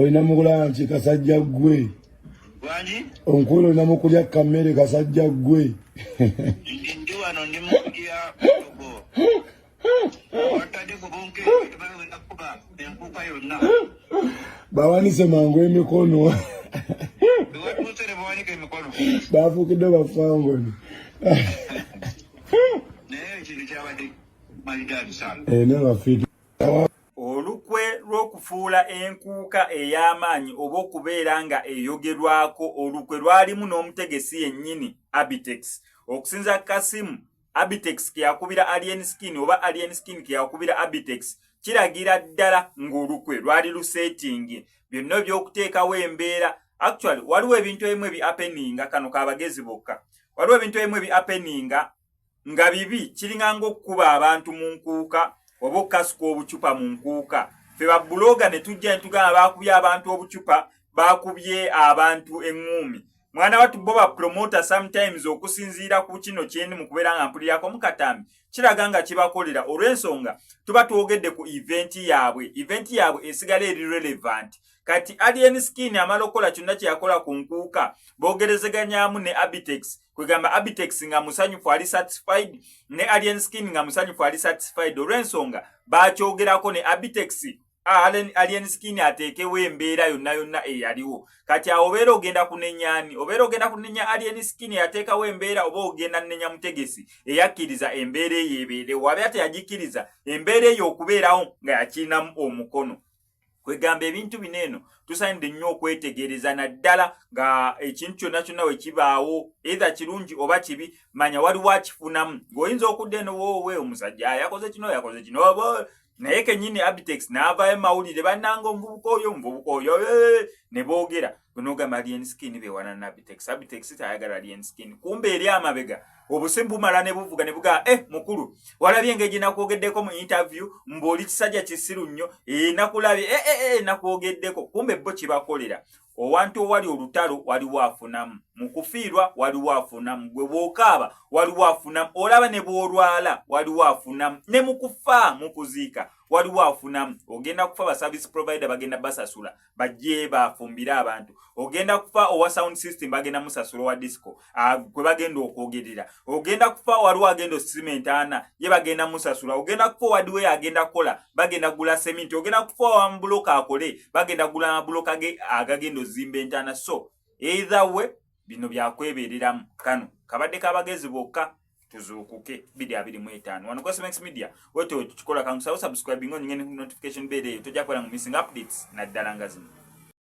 Olina mukulanki, kasajja ggwe. Wangi? Onkulu, olina mukulya kammere, kasajja ggwe. Ndi wano, ndi mukulya mutogo. Watadde ku bunkenke, tumanyi wenda kukuba enkuuka yonna. Bawanise mangu emikono. Bewatuuse ne bawanika emikono. Bafuukidde bafangoni. Naye ekintu kyabadde malidaadi sana. Nabafiiki. Olukwe lw'okufuula enkuuka ey'amaanyi oba okubeera nga eyogerwako, olukwe lwalimu n'omutegesi yennyini Abitex. Okusinza kasimu Abitex ke yakubira Alien Skin oba Alien Skin ke yakubira Abitex, kiragira ddala ng'olukwe lwali luseetingi byonna ebyokuteekawo embeera. Actually, waliwo ebintu ebimu ebi-happeninga, kano kabagezi bokka, waliwo ebintu ebimu ebi-happeninga nga bibi, kiringa ng'okkuba abantu mu nkuuka oba okukasuka obucupa mu nkuuka. Ffe ba blogger ne tujja ne tugamba baakubye abantu obucupa, baakubye abantu eŋŋuumi. Mwana wattu, bo ba promoter sometimes, okusinziira ku kino kyendi mu kubeera nga mpulirako mu katambi, kiraga nga kibakolera, olw'ensonga tuba twogedde ku event yaabwe, event yaabwe esigala eri relevant. Kati Alien Skin amala okukola kyonna kye yakola ku nkuuka, boogerezeganyaamu ne Abitex. Kwegamba Abitex nga musanyufu, ali satisfied, ne Alien Skin nga musanyufu, ali satisfied, olw'ensonga bakyogerako ne Abitex, Alien Skin ateekewo embeera yonna yonna eyaliwo. Kati awo obeera ogenda kunenyaani? Obeera ogenda kunenya Alien Skin eyateekawo embeera, oba ogenda nenya mutegesi eyakkiriza embeera eyo ebeerewo, abe teyagikkiriza embeera eyo okubeerawo nga yakirinamu omukono? Kwegamba ebintu bino eno tusaanidde nnyo okwetegereza, naddala nga ekintu kyonna kyonna we kibaawo, either kirungi oba kibi, manya waliwo akifunamu. Ng'oyinza okudda eno, woowe, omusajja yakoze kino, yakoze kino, naye kenyini Abitex n'avaayo mawulire, bannanga omuvubuka oyo, omuvubuka oyo, ne boogera. Gwenogamba Alien Skin bewana na Abitex, Abitex tayagala Alien Skin, kumbe eri amabega obusimu bumala ne buvuga ne bugaa, "Mukulu, walabye engeri gye nakwogeddeko mu interview, mbw'oli kisajja kisiru nnyo, nakulabye, nakwogeddeko." Kumbe bo kibakolera. Owantu owali olutalo waliwo afunamu, mu kufiirwa waliwo afunamu, gwe bw'okaaba waliwo afunamu, olaba ne bw'olwala waliwo afunamu, ne mu kufa, mu kuziika waliwo afunamu. Ogenda kufa, ba service provider bagenda basasula, bajje bafumbire abantu. Ogenda kufa, owa sound system bagenda musasula, owa disco kwe bagenda okwogerera. Ogenda kufa, waliwo agenda osima entaana, ye bagenda musasula. Ogenda kufa, owadiwe agenda kukola, bagenda gula seminti. Ogenda kufa, owamubuloka akole, bagenda gula amabuloka ge agagenda ozimba entaana. So either way, bino byakwebereramu. Kano kabadde kabagezi bokka. Tuzuukuke 225 wano ku SMX Media, wetyo tukikola. Kankusawo subscribing, onyige notification bell eyo, tojja kubeera mu missing updates naddala nga zino.